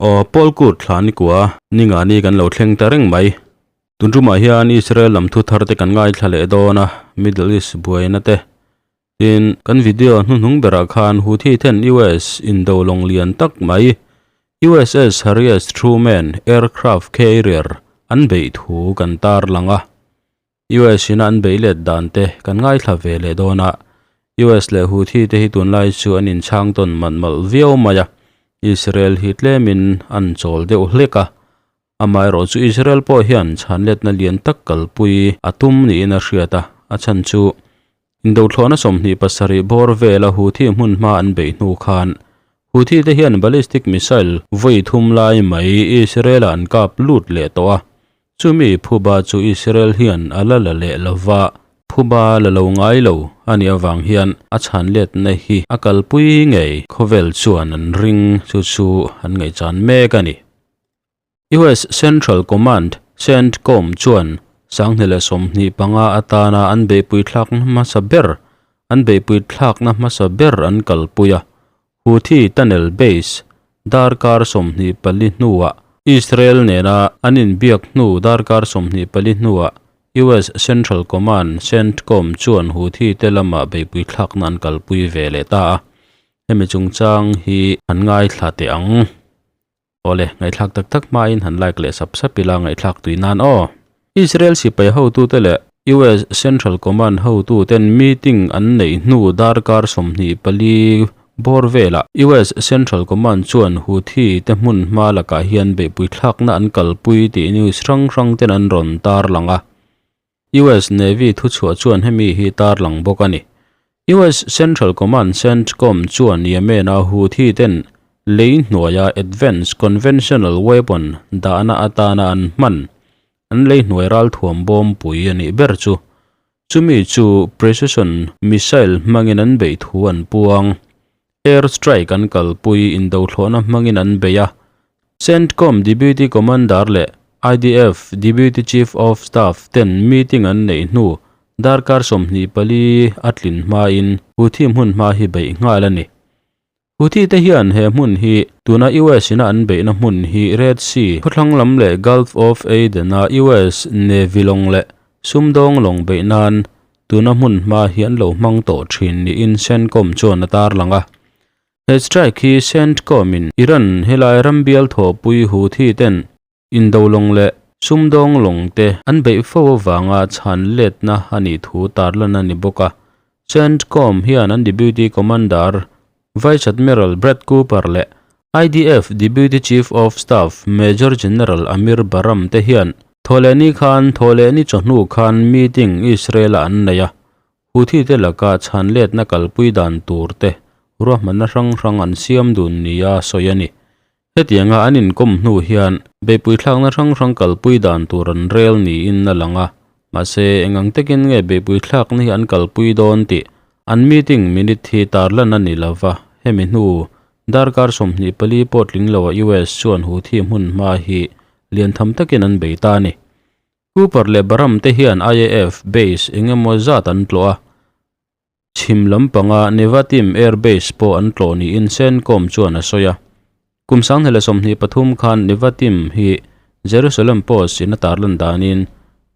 Aw Paul Kut thla ni kua, ni nga ni kan lo thleng ta reng mai. Tun tumah hian Israel lam thu thar te kan ngaithla leh dawn a, Middle East buaina te. Tin, kan video hnuhnung berah khan Houthi ten US indo lawng lian tak mai, USS Harry S Truman aircraft carrier an beih thu kan tarlang a. US in a an beih let dan te kan ngaithla ve leh dawn a, US leh Houthi te hi tunlai chu an inchhang tawn malh malh viau mai a, Israel hi tlemin an chawl deuh hlek a, amaherawh chu Israel pawh hian chhanletna lian tak kalpui a tum niin a hriat a, a chhan chu Indothlawhna 27 bawr vela Houthi hmun hma an beih hnu khan Houthi te hian ballistic missile vawi thum lai mai Israel-ah an kap lut leh tawh a, chumi phuba chu Israel hian a la la leh lo va, phuba la lo ngai lo a nih avang hian a chhan letna hi a kalpui ngei khawvel chuan an ring chu chu an ngaihchan mek a ni. US Central Command, CENTCOM, chuan 2025 atana an beihpui thlakna hmasa ber an beihpui thlakna hmasa ber an kalpui a, Houthi tunnel base darkar 24 hnuah Israel nena an inbiak hnu darkar 24 hnuah US Central Command, CENTCOM, chuan Houthi te lama beihpui thlakna an kalpui ve leh ta a, hemi chungchang hi an ngaithla teh ang. Awle, ngaihthlak tak tak hmain han like leh sap sap ila ngaihthlak tui nan aw. Israel sipai hotute leh US Central Command hotuten meeting an neih hnu darkar 24 bawr velah US Central Command chuan Houthi te hmun hma lakah hian beihpui thlakna an kalpui tih news hrang hrang ten an rawn tarlang a. US Navy thuchhuah chuan hemi hi tarlang bawk a ni. US Central Command, CENTCOM, chuan Yemen-a Houthi ten lei hnuaia advanced conventional weapon dahna atana an hman, an lei hnuai ralthuam bawm pui a nih ber chu. Chumi chu precision missile hmangin an beih thu an puang. Air strike an kalpui indothlawhna hmangin an bei a. CENTCOM Deputy Commander leh IDF Deputy Chief of Staff ten meeting an neih hnu darkar 24 a tlin hmain Houthi hmun hma hi beih nghal a ni. Houthi te hian he hmun hi tuna US ina an beihna hmun hi Red Sea khawthlang lam leh Gulf of Aden a US Navy lawng leh sumdawng lawng beih nan tuna hmun hma hi an lo hmang tawh thin niin CENTCOM chuan a tarlang a. He strike hi CENTCOM in Iran helai rambial thawhpui Houthi ten indo lawng leh sumdawng lawng te an beih fo avanga chhan letna a nih thu tarlan a ni bawk a. CENTCOM hian an Deputy Commander Vice Admiral Brad Cooper leh IDF Deputy Chief of Staff Major General Amir Baram te hian Thawhlehni khan Thawhlehni chawhnu khan meeting Israel-ah an nei a. Houthi te laka chhan letna kalpui dan tur te ruahmanna hrang hrang an siam dun nia sawi a ni. Hetianga an inkawm hnu hian beihpui thlakna hrang hrang kalpui dan tur an rel niin a lang a, mahse eng ang takin nge beihpui thlakna hi an kalpui dawn tih an meeting minute hi tarlan a ni lova, hemi hnu darkar 24 pawh tling loah US chuan Houthi hmun hma hi lian tham takin an bei ta a ni. Cooper leh Barham te hian IAF base eng emaw zat an tlawh a, chhim lampanga Nevatim Air Base pawh an tlawh niin CENTCOM chuan a sawi a. Kum 2023 khan Nevatim hi Jerusalem Post in a tarlan danin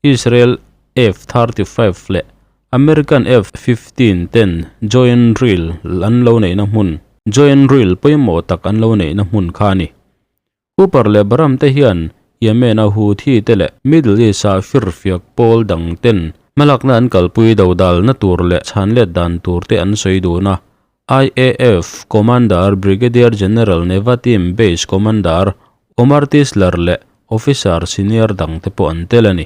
Israel F-35 leh American F-15 ten joint drill an lo neihna hmun, joint drill pawimawh tak an lo neihna hmun kha a ni. Cooper leh Barham te hian Yemen-a Houthi te leh Middle East-a firfiak pawl dang ten hmalakna an kalpui dodalna tur leh chhanlet dan tur te an sawi dun a. IAF Commander Brigadier General Nevatim Base Commander Omar Tisler leh officer senior dang te pawh an tel a ni.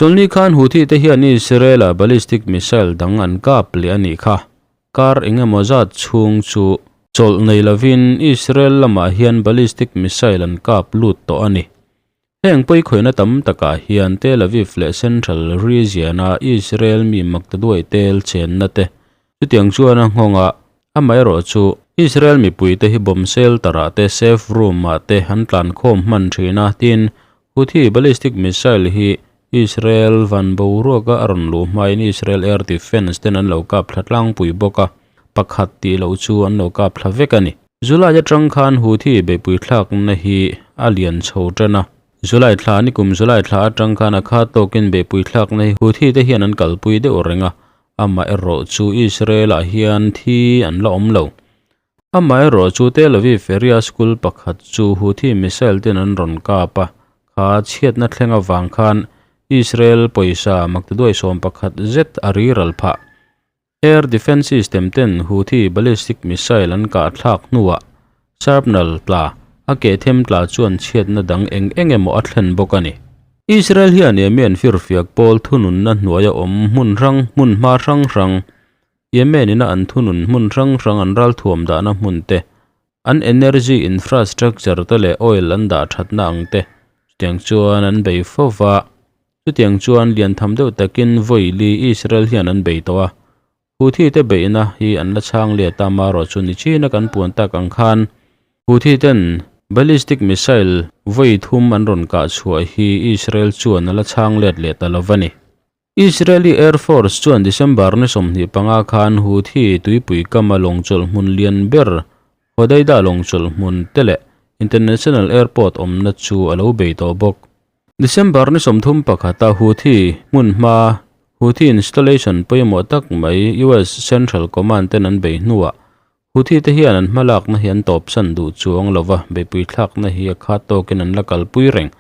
Chawlhni khan Houthi te hian Israel-a ballistic missile dang an kap leh a nih kha. Kar eng emaw zat chhung chu chawlh nei lovin Israel lamah hian ballistic missile an kap lut tawh a ni. Heng pawikhawihna tam takah hian Tel Aviv leh Central Region-a Israel mi maktaduai tel chenna te chutiang chuan a nghawng a, amaherawhchu Israel mipuite hi bomb shelter-ah te safe room-ah te an tlankhawm hman thin a, tiin Houthi ballistic missile hi Israel van boruaka a rawn luh hmain Israel air defence ten an lo kap thla tlangpui bawk a, pakhat tih loh chu an lo kap thla vek a ni. July atang khan Houthi beihpui thlakna hi a lian chho tan a. July thla nikum July thla atang khan a khat tawkin beihpui thlakna hi Houthi te hian an kalpui deuh reng a, amaherawh chu Israel ah hian thi an la awm lo. Amaherawh chu Tel Aviv area school pakhat chu Houthi missile ten an rawn kap a, kha chhiatna thleng avang khan Israel pawisa maktaduai 11 zet a riral phah. Air Defence System ten Houthi ballistic missile an kah thlak hnuah shrapnel tla a keh them tla chuan chhiatna dang eng eng emaw a thlen bawk a ni. Israel hian Yemen firfiak pawl thununna hnuaia awm hmun hrang hmun hma hrang hrang, Yemen ina an thunun hmun hrang hrang an ralthuam dahna hmun te, an energy infrastructure te leh oil an dah thatna ang te chutiang chuan an bei fo va. Chutiang chuan lian tham deuh takin vawi li Israel hian an bei tawh a, Houthi te beihna hi an la chhang let a, marawh chu ni china kan puan tak ang khan Houthi ten ballistic missile vawi thum an rawn kah chhuah hi Israel chuan a la chhang let leh ta lo va ni. Israeli Air Force chuan December ni 25 khan Houthi tuipui kama lawngchawlh hmun lian ber Hodeidah lawngchawlh hmun te leh International Airport awmna chu a lo bei tawh bawk. December ni 31 a Houthi hmun hma Houthi installation pawimawh tak mai US Central Command ten an bei hnuah Houthi te hian an hmalakna hi an tawpsan duh chuang lova beihpui thlakna hi a khat tawkin an la kalpui reng.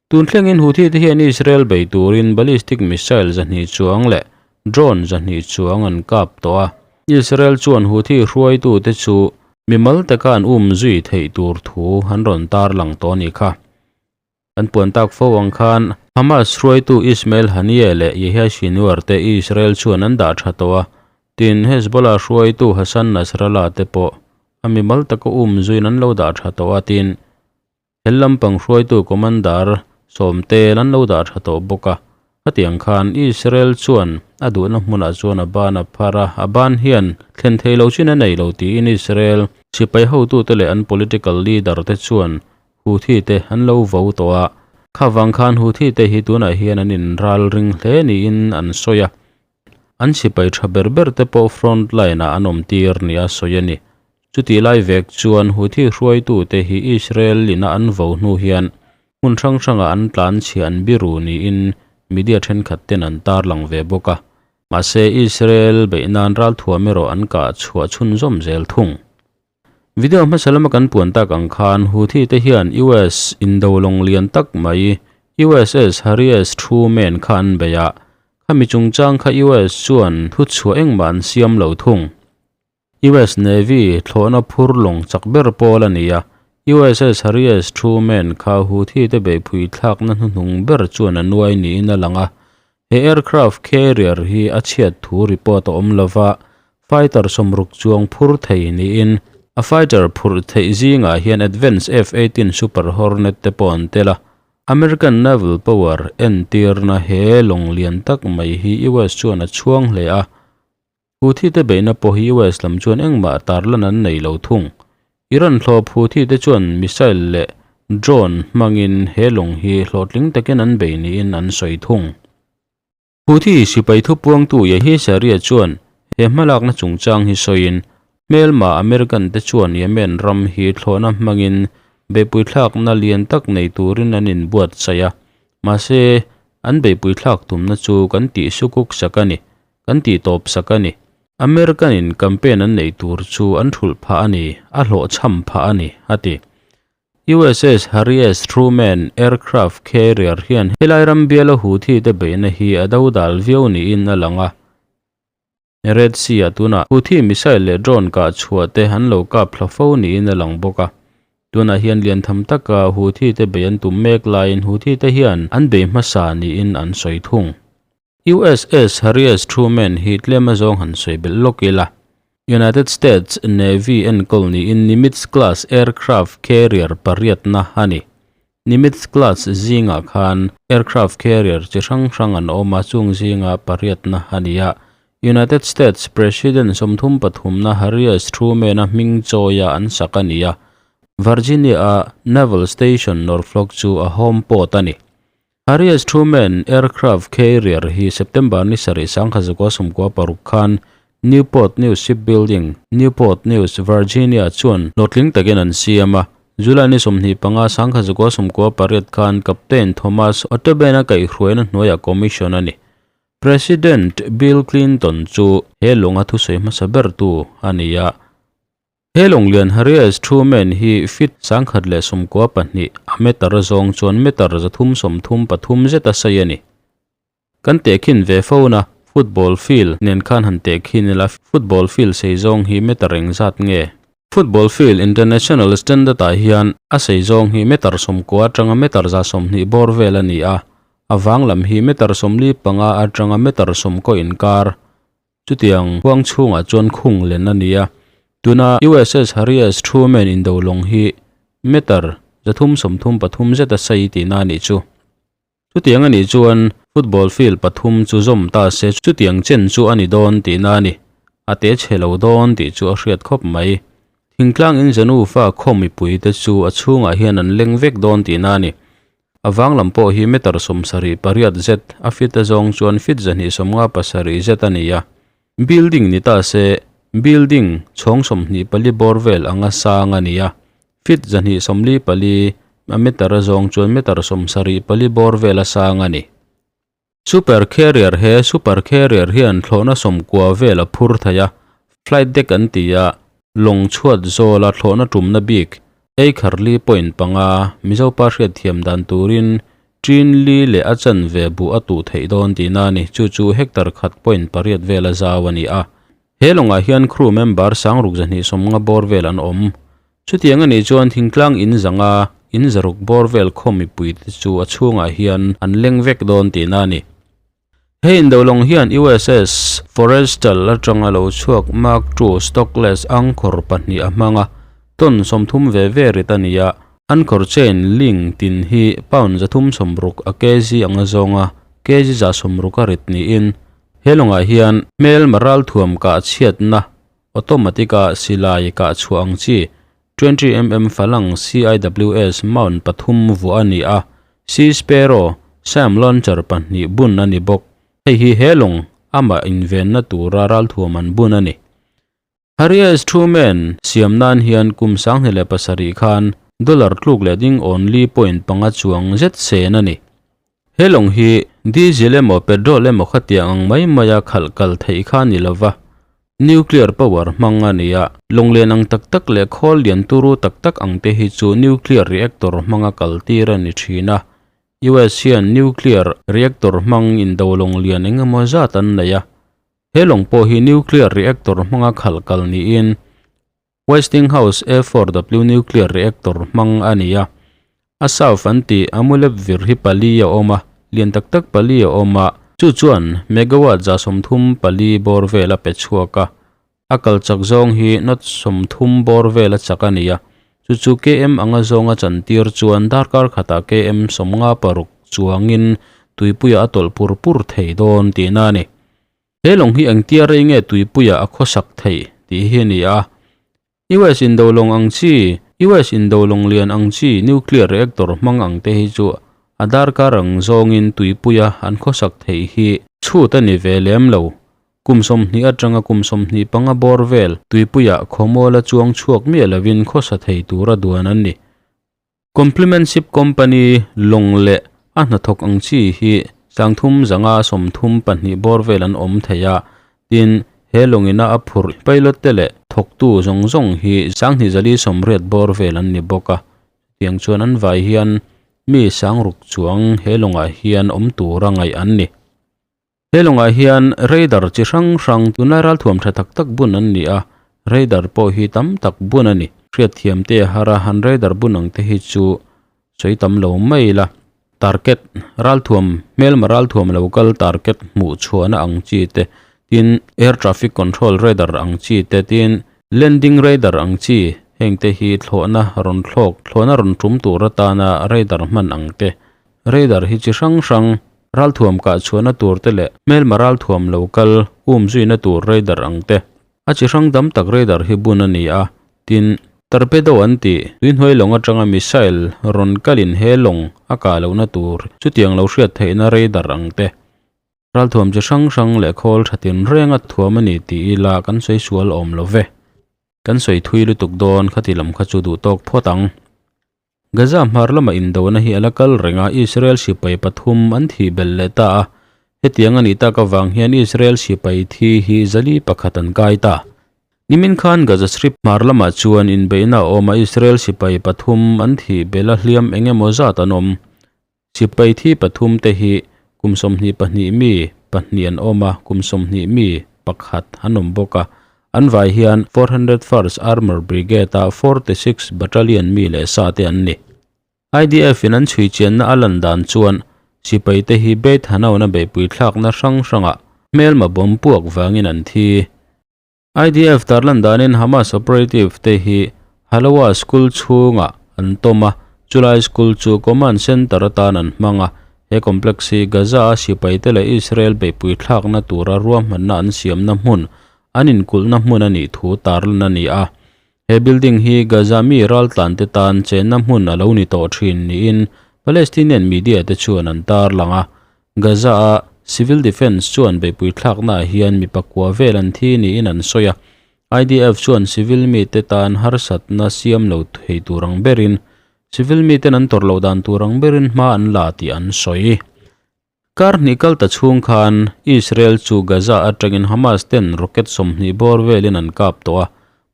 Tun thlengin Houthi te hian Israel bei turin ballistic missile 200 chuang leh drone 200 chuang an kap tawh a. Israel chuan Houthi hruaitu te chu mimal taka an um zui theih tur thu an rawn tarlang tawh a ni kha. An puan tak fo ang khan Hamas hruaitu Ismail Haniyeh leh Yahya Sinwar te Israel chuan an dah tha tawh a, tin Hezbollah hruaitu Hassan Nasrallah te pawh a mimal taka um zuiin an lo dah tha tawh a, tin hel lampang hruaitu commander sawmte an lo dah tha tawh bawk a. Khatiang khan Israel chuan a duhna hmunah chuan a ban a phar a, a ban hian thlen thei lo chin a nei lo tiin Israel sipai hotute leh an political leader te chuan Houthi te an lo vo tawh a, kha vang khan Houthi te hi tunah hian an inral ring hle niin an sawi a, an sipai tha ber ber te pawh front line ah an awm tir nia sawi a ni. Chutih lai vek chuan Houthi hruaitu te hi Israel ina an vo hnu hian hmun hrang hrangah an tlan chhia an biru niin media thenkhat ten an tarlang ve bawk a, mahse Israel beih nan ralthuam erawh an kah chhuah chhunzawm zel thung. Video hmasa lama kan puan tak ang khan Houthi te hian US indo lawng lian tak mai USS Harry S Truman kha an bei a, khami chungchang kha US chuan thu chhuah engmah an siam lo thung. US Navy thlawhna phur lawng chak ber pawl a ni a, USS Harry S Truman kha Houthi te beihpui thlakna hnuhnung ber chuan a nuai niin a lang a, He aircraft carrier hi a chhiat thu report a awm lova, fighter 60 chuang phur thei niin a fighter phurh theih zingah hian Advanced F-18 Super Hornet te pawh an tel a. American Naval Power entirna he lawng lian tak mai hi US chuan a chhuang hle a. Houthi te beihna pawh hi US lam chuan engmah tarlan an nei lo thung. Iran hlawp Houthi te chuan missile leh drone hmangin he lawng hi hlawhtling takin an bei niin an sawi thung. Houthi sipai thupuangtu Yahya Saree chuan he hmalakna chungchang hi sawiin, hmelma American te chuan Yemen ram hi thlawhna hmangin beihpui thlakna lian tak nei turin an inbuatsaih a, mahse an beihpui thlak tumna chu kan tih sukuk sak a ni. Kan tih tawp sak a ni. American in campaign an neih tur chu an thulh phah a ni, a hlawhchham phah a ni, a ti. USS Harry S Truman aircraft carrier hian helai ram biala Houthi te beihna hi a dodal viau niin a lang a. Red Sea ah tunah Houthi missile leh drone kah chhuah te an lo kap thla fo niin a lang bawk a. Tunah hian lian tham taka Houthi te bei an tum mek laiin Houthi te hian an bei hmasa niin an sawi thung. USS Harry S Truman hi tlem a zawng han sawi belh lawk ila. United States Navy enkawl niin Nimitz class aircraft carrier pariatna a ni. Nimitz class zingah khan aircraft carrier chi hrang hrang an awm a, chung zinga pariatna a ni a. United States President 33na Harry S Truman-a hming chawia an sak a ni a. Virginia-a Naval Station Norfolk chu a home port a ni. Harry S Truman aircraft carrier hi September ni 7 96 khan Newport News Shipbuilding, Newport News, Virginia chuan hlawhtling takin an siam a. July ni 25 1998 khan Captain Thomas Otteben-a kaihhruaina hnuaiah commission a ni. President Bill Clinton chu he lawnga thusawi hmasa bertu a ni a. He lawng lian Harry S. Truman hi feet 192 a meter zawng chuan meter 333 zet a sawi a ni. Kan tehkhin ve fo na, football field nen khan han tehkhin ila, football field sei zawng hi meter engzat nge? Football field international standard ah hian a sei zawng hi meter 90 atanga meter 120 bawr vel a ni a, a vang lam hi meter 45 atanga meter 90 inkar. Chutiang huang chhungah chuan khung len a ni a, tuna USS Harry S. Truman indo lawng hi meter 333 zet a sei tihna a nih chu. Chutiang a nih chuan football field pathum chu zawm ta se chutiang chen chu a ni dawn tihna a ni. A te chhe lo dawn tih chu a hriat khawp mai. Thingtlang in Zanufa khaw mipui te chu a chhungah hian an leng vek dawn tihna a ni. A vang lam pawh hi meter 78 zet a fit a zawng chuan fit 157 zet a ni a. Building ni ta se building chhawng 24 bawr vel anga sang a ni a. Fit 244 a meter a zawng chuan meter 74 bawr vel a sang a ni. Super carrier he super carrier hian thlawhna 90 vel a phur thei a, flight deck an ti a, lawng chhuat zawla thlawhna tumna bik acre li point panga Mizopa hriat thiam dan turin tin li leh a chan ve buh a tuh theih dawn tihna a ni. Chu chu hectare khat point pariat vel a zau a ni a. He lawngah hian crew member sangruk 250 bawr vel an awm. Chutiang a nih chuan thingtlang in zanga in zaruk bawr vel khaw mipui te chu a chhungah hian an leng vek dawn tihna a ni. Hei indo lawng hian USS Forrestal atanga lo chhuak Mark II Stockless anchor pahnih a hmang a, ton 30 ve ve rit a ni a. Anchor chain link tin hi pound 360 a kg anga zawnga kg 160 a rit niin he lawngah hian hmelma ralthuam kah chhiatna automatic a silai kah chhuah ang chi 20mm falang CIWS mount pathum vuah a ni a, Sea Sparrow SAM launcher pahnih bun a ni bawk. Hei hi he lawng amah invenna tura ralthuam an bun a ni. Harry S. Truman siam nan hian kum 2007 khan dollar tluk leh ding awn li point panga chuang zet sen a ni. He lawng hi diesel emaw petrol emaw khatiang ang mai maia khalh kal theih kha ni lova, nuclear power hmang a ni a, lawng lian ang tak tak leh khawl lian turu tak tak ang te hi chu nuclear reactor hmanga kal tir a ni thin a. US hian nuclear reactor hmang indo lawng lian eng emaw zat an nei a. He lawng pawh hi nuclear reactor hmanga khalh kal niin Westinghouse A4W nuclear reactor hmang a ni a. A south an tih a mulep vir hi pali a awm a, lian tak tak pali a awm a, chu chuan megawatt 34 bawr vel a pe chhuak a. A kal chak zawng hi knot 30 bawr vel a chak a ni a, chu chu km anga zawnga chantir chuan darkar khatah km 56 chuangin tuipuiah a tawlh pur pur thei dawn tihna a ni. He lawng hi engtia rei nge tuipuiah a khawsak theih tih hi a ni a. US indo lawng ang chi, US indo lawng lian ang chi nuclear reactor hmang ang te hi chu a darkar ang zawngin tuipuia an khawsak theih hi chhut a ni ve lem lo. Kum 20 atanga kum 25 bawr vel tuipuiah khawmuala chuang chhuak miah lovin khawsa thei tura duan an ni. Complement Ship Company lawng leh a hnathawk ang chi hi 332 bawr vel an awm thei a, tin he lawngina a phurh pilot te leh thawktu zawng zawng hi 2480 bawr vel an ni bawk a. Chutiang chuan an vai hian mi sangruk chuang he lawngah hian awm tura ngaih an ni. He lawngah hian radar chi hrang hrang tunlai ralthuam tha tak tak bun an ni a, radar pawh hi tam tak bun a ni. Hriat thiam te a har a, han radar bun ang te hi chu sawi tam lo mai la. Target ralthuam hmelma ralthuam lo kal target hmuh chhuahna ang chi te, tin air traffic control radar ang chi te, tin landing radar ang chi heng te hi thlawhna rawn thlawk thlawhna rawn tum tur atana radar hman ang te. Radar hi chi hrang hrang ralthuam kah chhuahna tur te leh hmelma ralthuam lo kal um zuina tur radar ang te. A chi hrang dam tak radar hi bun a ni a, tin torpedo an tih tuihnuai lawng atanga missile rawn kalin he lawng a kah lohna tur chutiang lo hriat theihna radar ang te. Ralthuam chi hrang hrang leh khawl tha tinreng a thuam a ni tih ila kan sawi sual awm lo ve. Kan sawi thui lutuk dawn khati lam kha chu duh tawk phawt ang. Gaza hmar lama indona hi a la kal reng a, Israel sipai pathum an thih belh leh ta a. Hetiang a nih tak avang hian Israel sipai thi hi zali pakhat an kai ta. Nimin khan Gaza Strip hmar lamah chuan inbeihna a awm a, Israel sipai pathum an thih belh a hliam eng emaw zat an awm. Sipai thi pathum te hi kum 22 mi pahnih an awm a, kum 20 mi pakhat an awm bawk a. An vai hian 401st Armour Brigade-a 46 Battalion mi leh sa te an ni. IDF in an chhui chianna a lan dan chuan sipai te hi Beit Hanoun-a beihpui thlakna hrang hrangah hmelma bawm puak vangin an thi. IDF tarlan danin Hamas operative te hi Halawa school chhungah an tawm a, chulai school chu command center atan an hmang a. He complex hi Gaza-a sipaite leh Israel beihpui thlakna tura ruahmanna an siamna hmun, an inkulhna hmun a nih thu tarlan a ni a. He building hi Gaza mi raltlante tan chenna hmun a lo ni tawh thin niin Palestinian media te chuan an tarlang a. Gaza-a Civil Defence chuan beihpui thlaknaah hian mi pakua vel an thi niin an sawi a. IDF chuan civil mite tan harsatna siam lo thei tur ang berin civil miten an tawrh loh dan tur ang berin hma an la tih an sawi. Kar hnih kal ta chhung khan Israel chu Gaza atangin Hamas ten rocket 20 bawr velin an kap tawh a.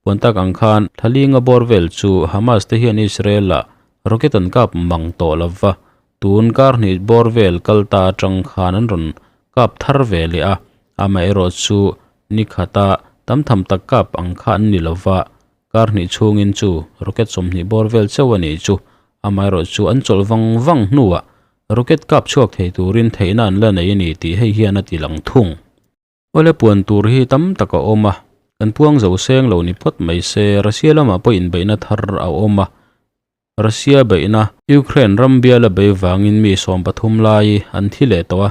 Puan tak ang khan thlalinga bawr vel chu Hamas te hian Israel-ah rocket an kap mang tawh lova. Tun kar hnih bawr vel kal ta atang khan an rawn kap thar ve leh a, amaherawh chu ni khata tam tham tak kap ang kha an ni lova, kar hnih chhungin chu rocket 20 bawr vel chauh a nih chu, amaherawh chu an chawlh vang vang hnuah rocket kap chhuak thei turin theihna an la nei a ni tih hei hian a ti lang thung. Awle puan tur hi tam tak a awm a, kan puang zo seng lo ni phawt mai se, Russia lamah pawh inbeihna thar a awm a, Russia beihna Ukraine ram biala bei vangin mi 13 lai an thi leh tawh a.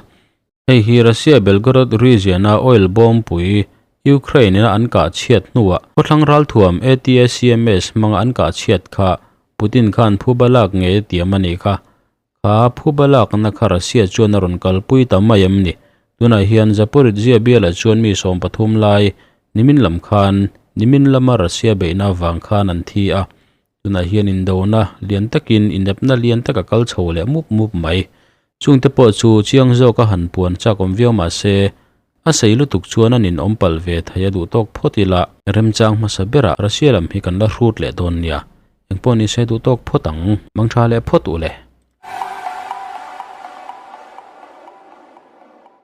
Hei hi Russia Belgorod region-a oil bawmpui Ukraine-ina an kah chhiat hnuah khawthlang ralthuam ATACMS hmanga an kah chhiat kha Putin khan phuba lak ngei a tiam a nih kha. Kha phuba lakna kha Russia chuan a rawn kalpui ta mai em ni? Tunah hian Zaporizhzhia bialah chuan mi 13 lai nimin lam khan nimin lama Russia beihna avang khan an thi a. Tunah hian indona lian takin inepna lian tak a kal chho leh mup mup mai. Chungte pawh chu chiang zawka han puan chak awm viau mah se, a sei lutuk chuan an inawm palh ve thei a duh tawk phawt ila, remchang hmasa berah Russia lam hi kan la hrut leh dawn nia. Engpawh ni se duh tawk phawt ang. Mangtha leh phawt u le.